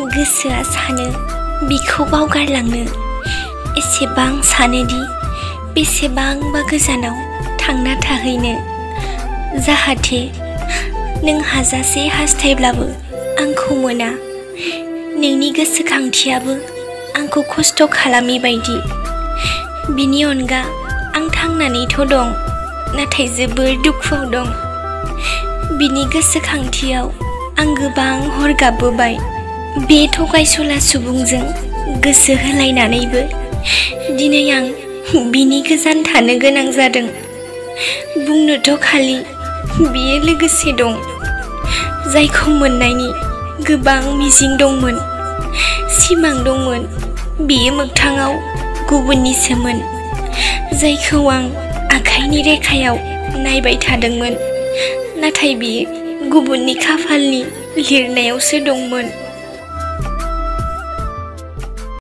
गोसोआ सानो बिखौ बावगारलांनो, एसेबां सानोदि बेसेबांबा गोजानाव थांना थाहैनो, जाहाथे नों हाजासे हास्थायब्लाबो आंखौ मोना। नोंनि गोसोखांथियाबो आंखौ खस्थ' खालामै बायदि। बिनि अनगा आं थांनानैथ' दं, नाथाय जोबोर दुखुआव दं। बिनि गोसोखांथियाव आं गोबां हर गाबबोबाय। बे थगायसुला सुबुंजों गोसो होलायनानैबो दिनै आं बिनि गोजान थानो गोनां जादों। बुंनोथ' खालि बियो लोगोसे दं, जायखौ मोननायनि गोबां मिजिं दंमोन, सिमां दंमोन। बियो मोगथाङाव गुबुननिसोमोन, जायखौ आं आखाइनि रेखायाव नायबाय थादोंमोन, नाथाय बियो गुबुननि खाफालनि लिरनायावसो दंमोन।